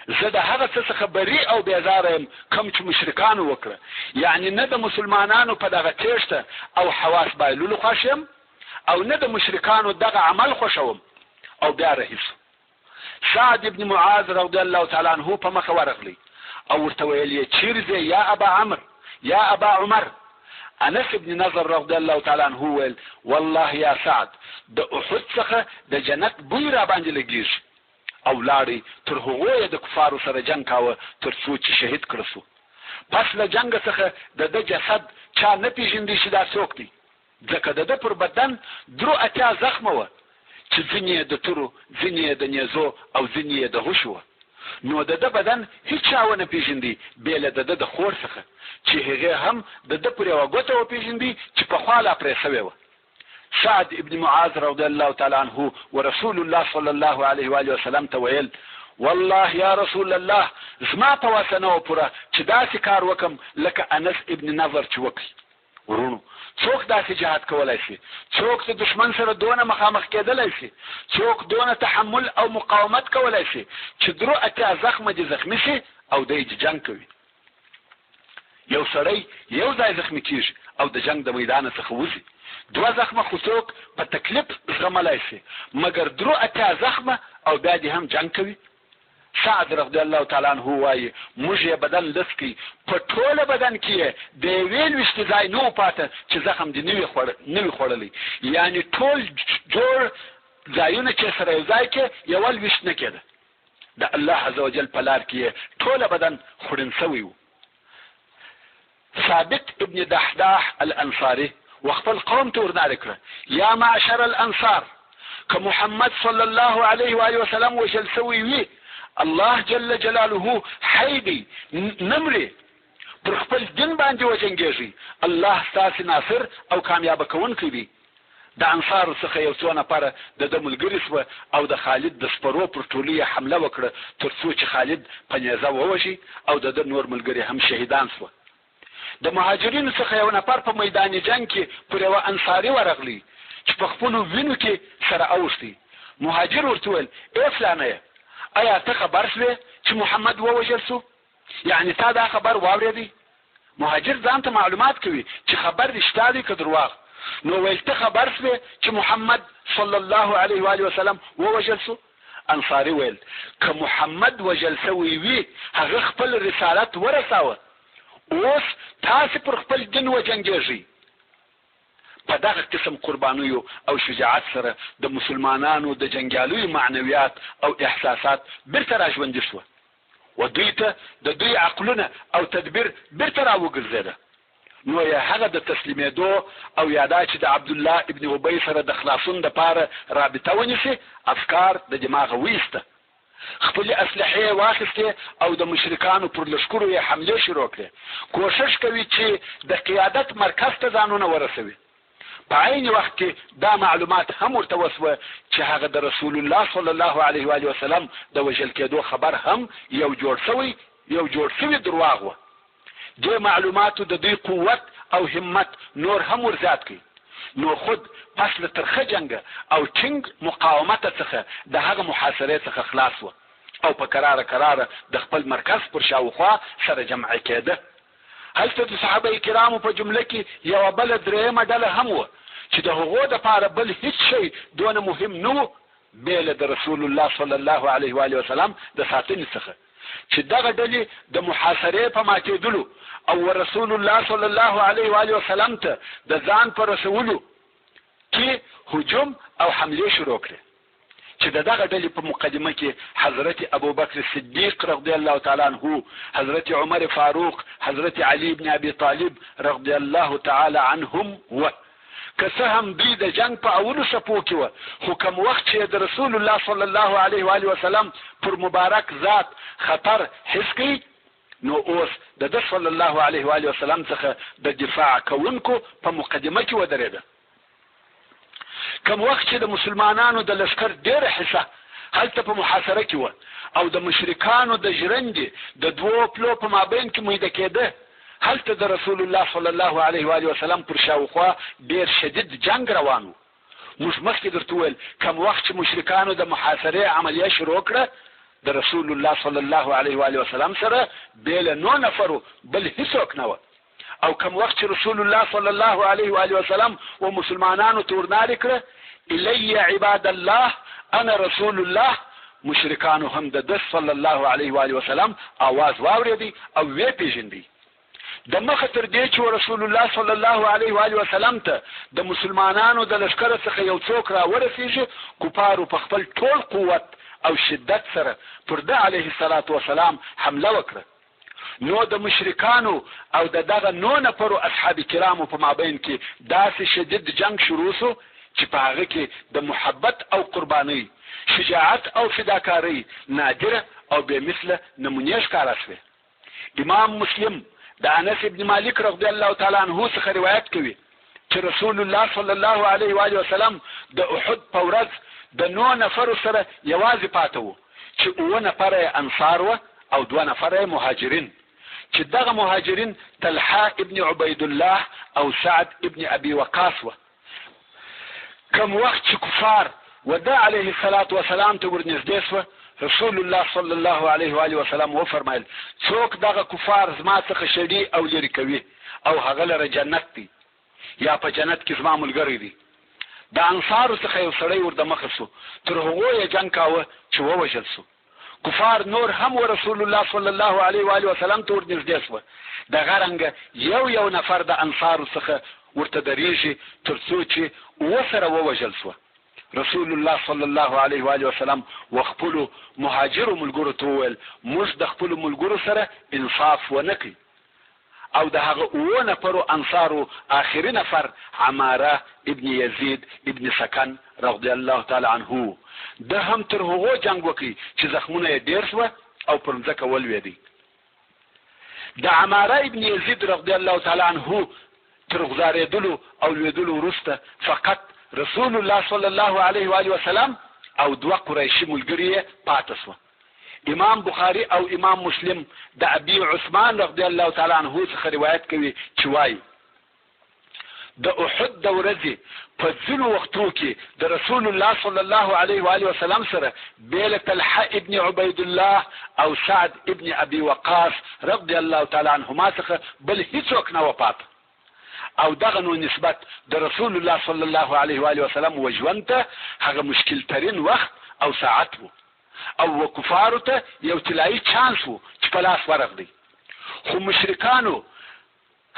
Speaker 1: زه د هغه څه څخه بري او بیزاره یم کوم چې مشرکانو وکړه، یعنې نه د مسلمانانو په دغه تېښته او حواس بایللو خوښ یم او نه د مشرکانو دغه عمل خوښوم. او بیا رهي شو. سعد ابن معاذ رضی الله تعالی عنه په مخه ورغلی او ورته ویل یې چیرې ځې یا ابا عمر یا ابا عمر؟ انس ابن نضر رضی الله تعالی عنه وویل والله یا سعد د احد څخه د جنت بوی راباندې لګیږي. او لاړی تر هغو یې د کفارو سره جنګ کاوه تر څو چې شهید کړه شو. پس له جنګه څخه د ده جسد چا نه پیژندی چې دا څوک دی ځکه د ده پر بدن درو 80 زخمه وه چې ځینې یې د تورو، ځینې یې د نیزو او ځینې یې د غشو وه. نو د ده بدن هیچا ونه پیژندی بې له د ده د خور څخه چې هغې هم د ده پر یوه ګوته وپیژندی چې پخوا لا پرې شوې وه. سعد ابن معاذ رضی الله تعالی عنه ورسول الله صلی الله علیه و آله وسلم ته ویل، والله یا رسول الله زما په وسه نه وه پوره چې داسې کار وکړم لکه انس ابن نضر چې وکړي. وروڼو! څوک داسې جهاد کولای شي؟ څوک د دښمن سره دونه مخامخ کېدلای شي؟ څوک دونه تحمل او مقاومت کولای شي چې درو 80 زخمه دې زخمي شي او دی دې جنګ کوي؟ یو سړی یو ځای زخمي کیږي او د جنګ د میدانه څخه وځي، دوه زخمه خو څوک په تکلیف زغملای شي، مګر درو 80 زخمه او بیا دې هم جنګ کوي؟ سعد رضی الله تعالی عنه وايي، موږ یې بدن لڅ کړ، په ټوله بدن کې یې د یوې لویشتې ځای نه و پاته چې زخم دې نه وي خوړلی، یعنې ټول جوړ ځایونه چې سره یو ځای کړې یوه لویشت نه کېده. د الله عزوجل په لار کې یې ټوله بدن خوړین شوی و. ثابت ابن دحداح الانصاري وخپل قوم ته ورنارې کړه، یا معشر الانصار، که محمد صلی الله علیه و آله وسلم وژل شوی وي، الله جل جلاله حی دی، نه مري، پر خپل دین باندې وجنګېږئ، الله ستاسې ناصر او کامیابه کوونکی دی. د انصارو څخه یو څو نفره د ده ملګري شوه او د خالد د سپرو پر ټولۍ یې حمله وکړه تر څو چې خالد په نیزه ووژی او د ده نور ملګري هم شهیدان شوه. د مهاجرینو څخه یو نفر په میدان جنګ کې پر یوه انصاري ورغلی چې په خپلو وینو کې سره اوښتی. مهاجر ورته وویل، ای فلانیه! ایا ته خبر شوې چې محمد ووژل شو؟ یعنې تا دا خبر واورېدی؟ مهاجر ځان ته معلومات کوي چې خبر رښتیا دی که درواغ، نو ویل ته خبر شوې چې محمد صلی الله علیه و آله وسلم ووژل شو؟ انصاري ویل که محمد وژل شوی وي هغه خپل رسالت ورساوه. اوس تاسې پر خپل دین وجنګېږئ. په دغه قسم قربانیو او شجاعت سره د مسلمانانو د جنګیالیو معنویات او احساسات بیرته راژوندي شوه و دوی ته د دوی عقلونه او تدبیر بیرته راوګرځېده. نو یې هغه د تسلیمېدو او یا دا چې د عبدالله ابن ابی سره د خلاصون دپاره رابطه ونیسي افکار د دماغه وایسته. خپلې اسلحې یې واخیستې او د مشرکانو پر لښکرو یې حملې شروع کړې، کوښښ کوي چې د قیادت مرکز ته ځانونه ورسوي. په عین وخت کې دا معلومات هم ورته وشوه چې هغه د رسول الله صلی الله علیه وآله وسلم د وژل کېدو خبر هم یو جوړ شوی یو جوړ شوي درواغ وه. دې معلوماتو د دوی قوت او همت نور هم ور زیات کړ، نو خود پس له ترخه جنګه او ټینګ مقاومته څخه د هغه محاصرې څخه خلاص شوه او په کراره کراره د خپل مرکز پر شاوخوا سره جمع کېده. هلته د صحابه کرامو په جمله کې یوه بله درېیمه ډله هم وه چې د هغو دپاره بل هیڅ شی دونه مهم نه وو بې له د رسول الله صلی الله علیه وآله وسلم د ساتنې څخه. چې دغه ډلې د محاصرې په ماتېدلو او ورسول الله صلی الله علیه و آله وسلم ته د ځان په رسولو کې هجوم او حملې شروع کړې چې د دغه ډلې په مقدمه کې حضرت ابوبکر صدیق رضی الله تعالی عنه، حضرت عمر فاروق، حضرت علی بن ابي طالب رضی الله تعالی عنهم و. که څه هم دوی د جنګ په اولو صفو کې وه، خو کوم وخت چې یې د رسول الله صلی الله علیه و آله وسلم پر مبارک ذات خطر حس کړ، نو اوس د ده صلی الله علیه و آله وسلم څخه د دفاع کوونکو په مقدمه کې ودرېده. کوم وخت چې د مسلمانانو د لښکر ډېره حصه هلته په محاصره کې وه او د مشرکانو د ژرندې د دوو پلو په مابین کې مویده کېده، هلته د رسول الله صلی الله علیه و آله وسلم پر شاوخوا ډېر شدید جنګ روان و. موږ مخکې درته وویل، کوم وخت چې مشرکانو د محاصرې عملیه شروع کړه، د رسول الله صلی الله علیه و آله وسلم سره بې له نو نفرو بل هیڅوک نه وه او کوم وخت چې رسول الله صلی الله علیه و آله وسلم و مسلمانانو ته ورنارې کړه، الی عباد الله انا رسول الله، مشرکانو هم د ده صلی الله علیه و آله وسلم آواز واورېدی او ویې پېژندی. د مخه تر دې چې ورسول الله صلی الله علیه و آله وسلم ته د مسلمانانو د لښکره څخه یو څوک را ورسېږي، کفارو په خپل ټول قوت او شدت سره پر ده علیه الصلوة والسلام حمله وکړه. نو د مشرکانو او د دغه نو نفرو اصحاب کرامو په مابین کې داسې شدید جنګ شروع شو چې په هغه کې د محبت او قربانۍ، شجاعت او فداکارۍ نادره او بې مثله نمونې ښکاره شوې. امام مسلم د انس ابن مالک رضی الله تعالی عنه څخه روایت کوي چې رسول الله صلی الله علیه و آله وسلم د احد په ورځ د نو نفرو سره یوازې پاته وو چې اووه نفره یې انصار وه او دوه نفره یې مهاجرین چې دغه مهاجرین طلحه ابن عبیدالله او سعد ابن ابي وقاص وه. کوم وخت چې کفار و ده علیه الصلاة والسلام ته ورنږدې شوه، رسول الله صلی الله علیه وآله وسلم وفرمایل، څوک دغه کفار زما څخه شړي او لرې کوي او هغه لره جنت دی یا په جنت کې زما ملګری دی. د انصارو څخه یو سړی ور دمخه شو، تر هغو یې جنګ کاوه چې ووژل شو. کفار نور هم و رسول الله صلی الله علیه و آله وسلم ته ورنږدې شوه، دغه رنګه یو یو نفر د انصارو څخه ورته درېږي تر څو چې اووه سره ووژل شوه. رسول الله صلی الله علیه و آله وسلم و خپلو مهاجرو ملګرو ته وویل، موږ د خپلو ملګرو سره انصاف ونه کړ. او د هغه اوو نفرو انصارو آخري نفر عماره ابن يزيد ابن سکن رضی الله تعالی عنه وو، ده هم تر هغو جنګ وکړ چې زخمونه يې ډېر شوه او پر مځکه ولوېدی. د عماره ابن يزيد رضی الله تعالی عنه تر غوځارېدلو او لوېدلو وروسته فقط رسول الله صلی الله علیه وآله وسلم او دوه قریشي ملګري يې پاته شوه. امام بخاري او امام مسلم د ابي عثمان رضی الله تعالی عنه څخه روایت کوي چې وايي، د احد د ورځې په ځینو وختو کې د رسول الله صلی الله علیه و آله وسلم سره بې له طلحه ابن عبید الله او سعد ابن ابي وقاص رضی الله تعالی عنهما څخه بل هیڅوک نه وه پاته او دغه نو نسبت د رسول الله صلی الله علیه و آله وسلم و ژوند ته هغه مشکل ترین وخت او ساعت وو. او و کفارو ته یو طلایي چانس وو چې په لاس ورغلی خو مشرکانو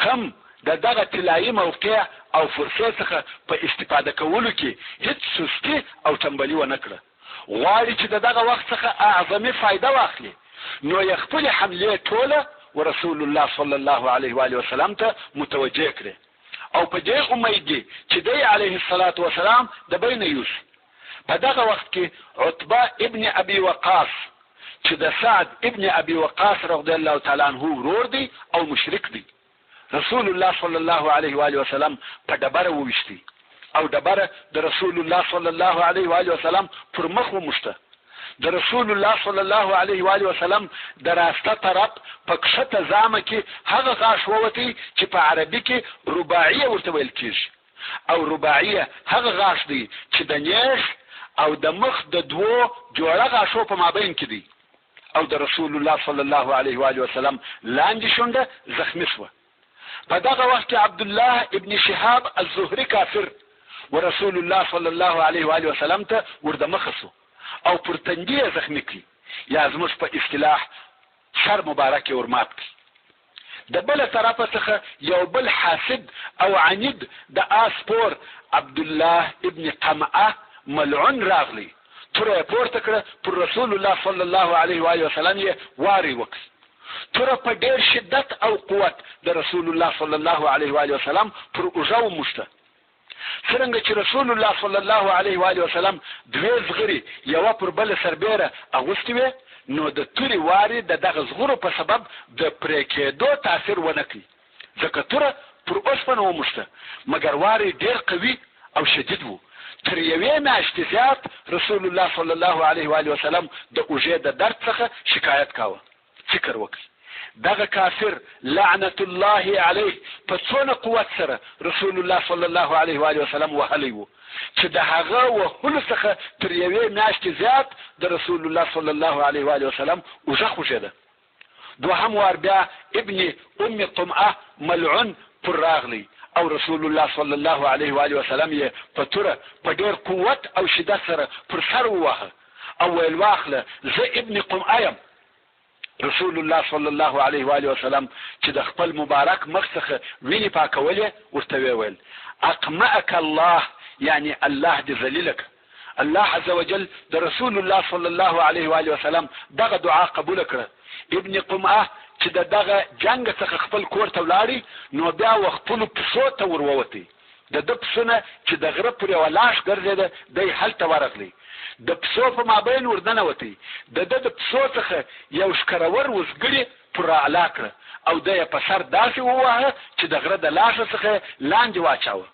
Speaker 1: هم د دغه طلایي موقع او فرصې څخه په استفاده کولو کې هیڅ سستي او ټنبلي ونه کړه. غواړي چې د دغه وخت څخه اعظمي فایده واخلي، نو یې خپلې حملې ټوله ورسول الله صلی الله علیه وآله وسلم ته متوجه کړې او په دې امید دي چې دی علیه الصلاة والسلام د بینه یوسي. په دغه وخت کې عتبه ابن ابي وقاص چې د سعد ابن ابي وقاص رضی الله تعالی عنه ورور دی او مشرک دی، رسول الله صلی الله علیه و آله وسلم په ډبره وویشتی او ډبره د رسول الله صلی الله علیه و آله وسلم پر مخ وموښته. د رسول الله صلی الله علیه و آله وسلم د راسته طرف په کښته زامه کې هغه غاښ ووتی چې په عربي کې رباعیه ورته ویل کیږي او رباعیه هغه غاښ دی چې د نیښ او د مخ د دوو جوړه غاښو په مابین کې دی. او د رسول الله صلی الله علیه و آله وسلم لاندې شونډه زخمي شوه. په دغه وخت کې عبدالله ابن شهاب الزهري کافر و رسول الله صلی الله علیه و آله وسلم ته ور د مخه شو او پر تندي یې زخمي کړي یا زموږ په اصطلاح سر مبارک یې ورمات کړي. د بله طرفه څخه یو بل حاسد او عنید د آس سپور عبدالله ابن قمعه ملعون راغلی، توره یې پورته کړه پر رسول الله صلی الله علیه وآله وسلم یې واری وکړ، توره په ډیر شدت او قوت د رسول الله صلی الله علیه وآله وسلم پر اوږه وموښته. څرنګه چې رسول الله صلی الله علیه و آله وسلم دوې زغرې یوه پر بله سربېره اغوستې وې، نو د تورې وارې د دغه زغرو په سبب د پرې کېدو تاثیر ونه کړ، ځکه توره پر اوسپنه وموښته، مګر واری ډېر قوي او شدید وو، تر یوې میاشتې زیات رسول الله صلی الله علیه و آله وسلم د اوږې د درد څخه شکایت کاوه. فکر وکړئ دغه کافر لعنت الله علیه په څونه قوت سره رسول الله صلی الله علیه و آله وسلم وهلی وو چې د هغه وهلو څخه تر یوې میاشتې زیات د رسول الله صلی الله علیه و آله وسلم اوږه خوږېده. دوهم وار بیا ابن ام قمعه ملعون پر راغلی او رسول الله صلی الله علیه و آله وسلم یې په توره په ډیر قوت او شدت سره پر سر وواهه او ویل واخله زه ابن قمعه یم. رسول الله صلی الله علیه و آله وسلم چې د خپل مبارک مخ څخه وینې پاکولې ورته ویې ویل، اقمأک الله یعنې الله دې ذلیل کړه. الله عز وجل د رسول الله صلی الله علیه و آله وسلم دغه دعا قبوله کړه. ابن قمعه چې د دغه جنګ څخه خپل کور ته ولاړی نو بیا و خپلو پسو ته ور ووتی. د ده پسونه چې د غره پر یوه لاښ ګرځېده، دی هلته ورغلی، د پسو په مابین ور ننوتی، د ده د پسو څخه یو ښکرور وزګړي پر راعلا کړه او دی یې په سر داسې وواهه چې د غره د لاښه څخه یې لاندې واچاوه،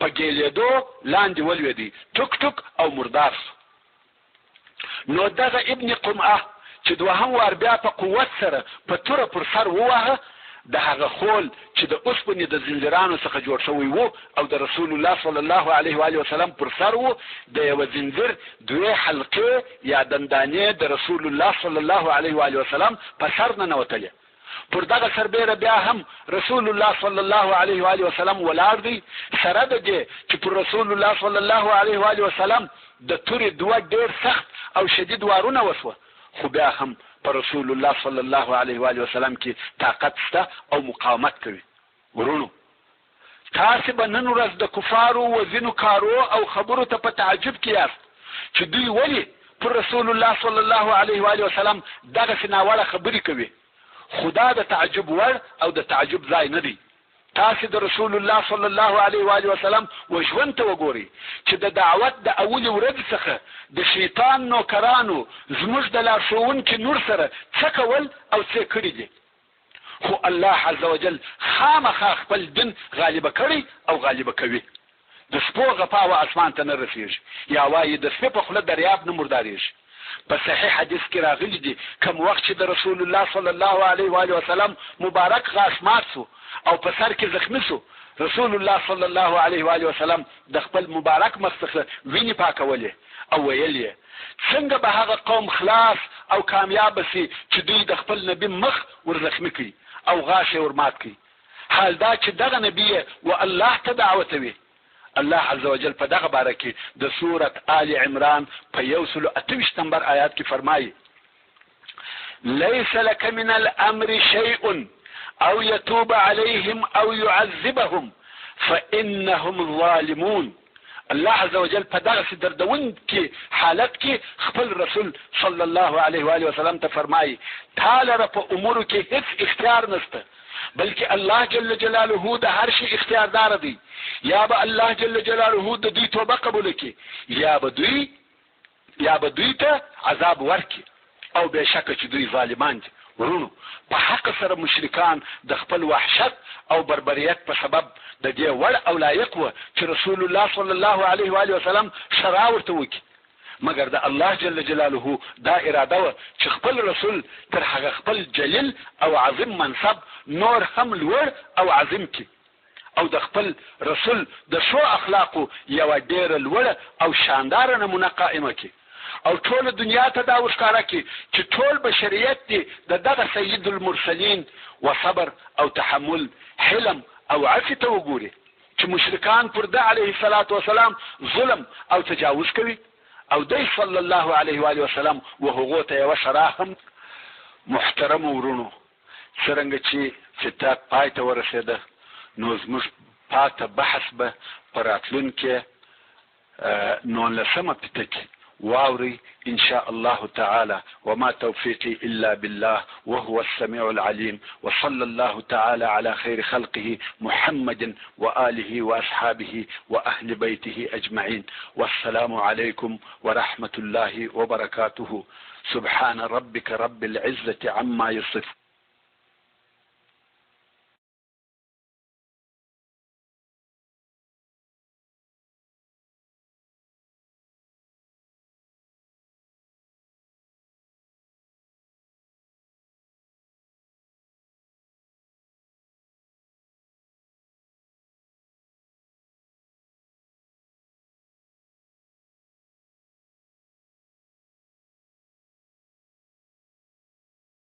Speaker 1: په ګېلېدو لاندې ولوېدی، ټوک ټوک او مردار شو. نو دغه ابن قمعه چې دوهم وار بیا په قوت سره په توره پر سر وواهه، د هغه خول چې د اوسپنې د ځنځیرانو څخه جوړ شوی وو او د رسول الله صلی الله علیه و آله وسلم پر سر وو، د یوه ځنځیر دوې حلقې یا دندانې د رسول الله صلی الله علیه و آله وسلم په سر ننوتلې. پر دغه سربېره بیا هم رسول الله صلی الله علیه و آله وسلم ولاړ دی، سره د دې چې پر رسول الله صلی الله علیه و آله وسلم د تورې دوه ډېر سخت او شدید وارونه وشوه، خو بیا هم په رسول الله صلی الله علیه و آله وسلم کې طاقت شته او مقاومت کوي. وروڼو! تاسې به نن ورځ د کفارو و ځینو کارو او خبرو ته په تعجب کې یاست چې دوی ولې پر رسول الله صلی الله علیه و آله وسلم دغسې ناوړه خبرې کوي، خو دا د تعجب وړ او د تعجب ځای نه دی. تاسې د رسول الله صلی الله علیه و آله وسلم و ژوند ته وګورئ چې د دعوت د اولې ورځې څخه د شیطان نوکرانو زموږ د لارښوونکي نور سره څه کول او څه کړي دي. خو الله عزوجل خامخا خپل دین غالبه کړی او غالبه کوي. د سپو غپا و اسمان ته نه رسیږي یا وایي د سپي په خوله دریاب نه مرداریږي. په صحیح حدیث کې راغلي دي کوم وخت چې د رسول الله صلی الله علیه و آله وسلم مبارک غاښ مات شو او په سر کې زخمي شو رسول الله صلی الله علیه و آله وسلم د خپل مبارک مخ څخه وینې پاکولې او ویل یې څنګه به هغه قوم خلاص او کامیاب شي چې دوی د خپل نبي مخ ور زخمي کړي او غاښ یې ور مات کړي حال دا چې دغه نبي یې و الله ته دعوتوي؟ الله عزوجل په دغه باره کې د سورة آل عمران په 128 نمبر آیات کې فرمایي، ليس لك من الامر شيء. او يتوب عليهم او يعذبهم فانهم ظالمون. الله عز وجل په دغسې دردونکي حالت کې خپل رسول صلی الله علیه و آله وسلم ته فرمایي، تا لره په امورو کې هیڅ اختیار نشته، بلکې الله جل جلاله د هر شي اختیاردار دی. یا به الله جل جلاله د دوی توبه قبوله کړي، یا به دوی ته عذاب ورکړي، او بې شکه چې دوی ظالمان دي. وروڼو! په حقه سره مشرکان د خپل وحشت او بربریت په سبب د دې وړ او لایق وه چې رسول الله صلی الله علیه و آله وسلم ښرا ورته وکړي، مګر د الله جل جلاله دا اراده وه چې خپل رسول تر هغه خپل جلیل او عظیم منصب نور هم لوړ او عظیم کړي او د خپل رسول د ښو اخلاقو یوه ډېره لوړه او شانداره نمونه قائمه کړي او ټوله دنیا ته دا ورښکاره کړي چې ټول بشریت دې د دغه سید المرسلین و صبر او تحمل، حلم او عفوې ته وګوري چې مشرکان پر ده علیه الصلوة والسلام ظلم او تجاوز کوي او دی صلی الله علیه وآله وسلم و هغو ته یوه ښرا هم محترمو وروڼو! څرنګه چې فطرت پای ته ورسېده نو زموږ پاته بحث به په راتلونکې نولسمه پته کې واورئ ان شاء الله تعالی وما توفيقي الا بالله وهو السميع العليم وصلى الله تعالى على خير خلقه محمد وآله وأصحابه وأهل بيته أجمعين والسلام عليكم ورحمة الله وبركاته سبحان ربك رب العزة عما يصفون.